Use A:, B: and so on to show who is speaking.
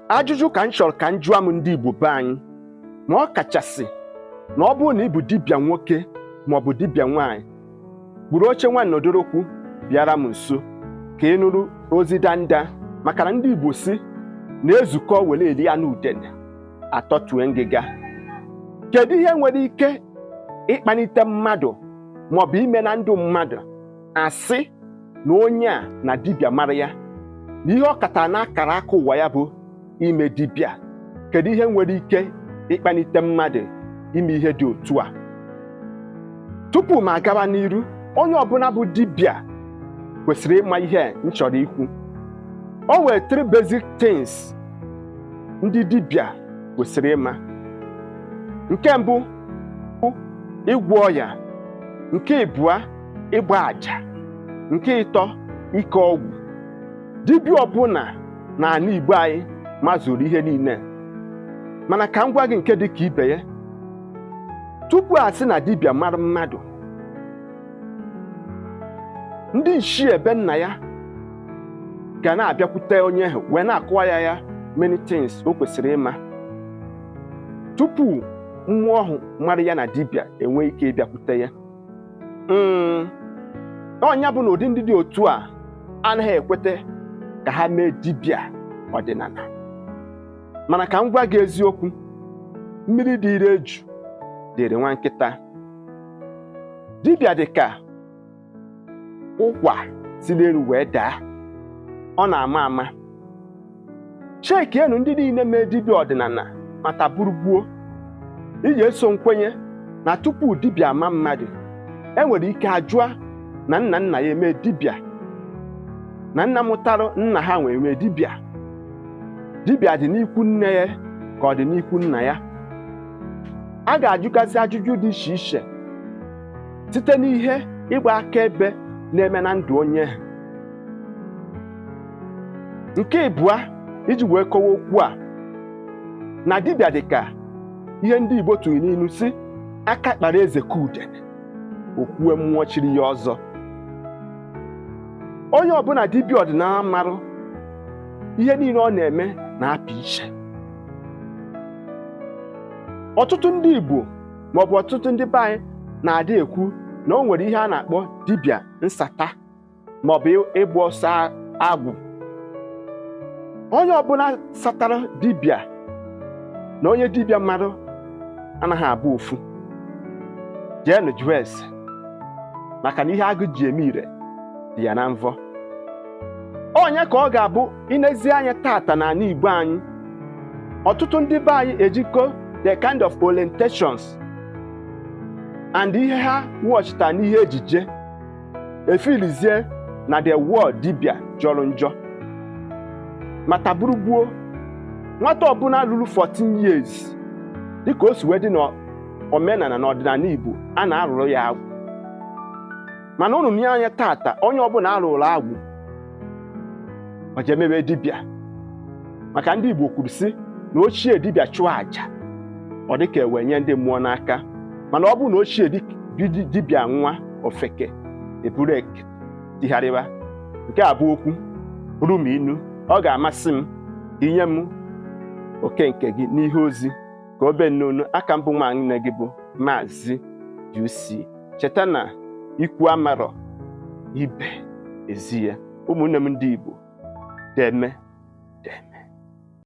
A: Ajụjụ ka m chọrọ ka m jụọ m ndị Igbo be anyị, ma ọ kachasị na ọ bụrụ na ị bụ dibịa nwoke ma ọ bụ dibịa nwaanyị, buru oche nwa nọdụrụkwu bịara m nso ka ị nụrụ ozi danda, maka na ndị Igbo si na-ezukọ were eri anụ udene atọtue ngịga. Kedu ihe nwere ike ịkpalite mmadụ maọbụ ime na ndụ mmadụ asị na onye a na dibịa mara ya, na ihe ọ katara na akara aka ụwa ya bụ ime dibịa? Kedu ihe nwere ike ịkpalite mmadụ ime ihe dị otu a? Tupu m agawa n'iru, onye ọbụla bụ dibịa kwesịrị ịma ihe m chọrọ ikwu. O nwere three basic things ndị dibịa kwesịrị ịma. Nke mbụ, ịgwọ ọya. Nke ịbụa, ịgba àjà. Nke ịtọ, ike ọgwụ. Dibịa ọbụla n'ala Igbo anyị mazuru ihe niile, mana ka m gwa gị nke dị ka ibe ya, tupu a sị na dibịa mara mmadụ, ndị nshi ebe nna ya ga na-abịakwute onye ahụ wee na-akụwa ya ya many things o kwesịrị ịma tupu mmụọ ọhụ mara ya na dibịa enwe ike ịbịakwute ya. Ọnya bụ na ụdị ndị dị otu a anaghị ekwete ka ha mee dibịa ọdịnala. Mana ka m gwa gị eziokwu, mmiri dịrị eju dịrị nwa nkịta. Dibịa dị ka ụkwa si n'elu wee daa, ọ na-ama ama. Chekienu ndị niile mee dibịa ọdịnala mata bụrụ iji eso nkwenye na tupu dibịa ama mmadụ, enwere ike ajụa na nna nna ya eme dibịa, na nna mụtarụ nna ha nwee mee dibịa. Dibịa dị n'ikwu nne ya ka ọ dị n'ikwu nna ya. A ga-ajụgasị ajụjụ dị iche iche site n'ihe ịgba akaebe na-eme na ndụ onye. Nke ịbụa, iji wee kọwa okwu a na dibịa dị ka ihe ndị Igbo tụrụ n'ilu si aka kpara eze ka udene, okwue mmụọ chiri ya ọzọ. Onye ọbụla dibịa ọdịnala marụ ihe niile ọ na-eme na-apụ iche. Ọtụtụ ndị Igbo maọbụ ọtụtụ ndị be anyị na-adị ekwu na o nwere ihe a na-akpọ dibịa nsata maọbụ ịgba ọsọ agwụ. Onye ọbụla satara dibịa na onye dibịa mmadụ anaghị abụ ofu. Jeenụ jụọ ese, maka na ihe agụ ji eme ire dị ya na mvọ. Onye ka ọ ga-abụ inezi anya tata n'ala Igbo anyị, ọtụtụ ndị be anyị ejikọ the kind of orientations and ihe ha wọchita n'ihe ejije efilizie na the word dibịa jọrọ njọ. Mata bụrụ nwata ọbụla ruru 14 years, dịka o si wee dị n'omenala na ọdịnala Igbo, a na-arụrụ ya agwụ. Mana unu nye anya tata, onye ọbụla arụrụ agwụ o jee mebe dibịa, maka ndị Igbo kwuru sị na ochie dibịa chụọ àjà ọ dịka ewe nye ndị mmụọ n'aka. Mana ọ bụrụ na ochie dibịa nwa ofeke eburu eke tigharịwa. Nke a bụ okwu bụrụ m inu. Ọ ga-amasị m ka inye m oke nke gị n'ihe ozi ka obe nnunu aka mbụ nwanne gị bụ Maazị UC. Cheta na ikwu amarọ ibe ezi ya. Ụmụnne m ndị Igbo, deme.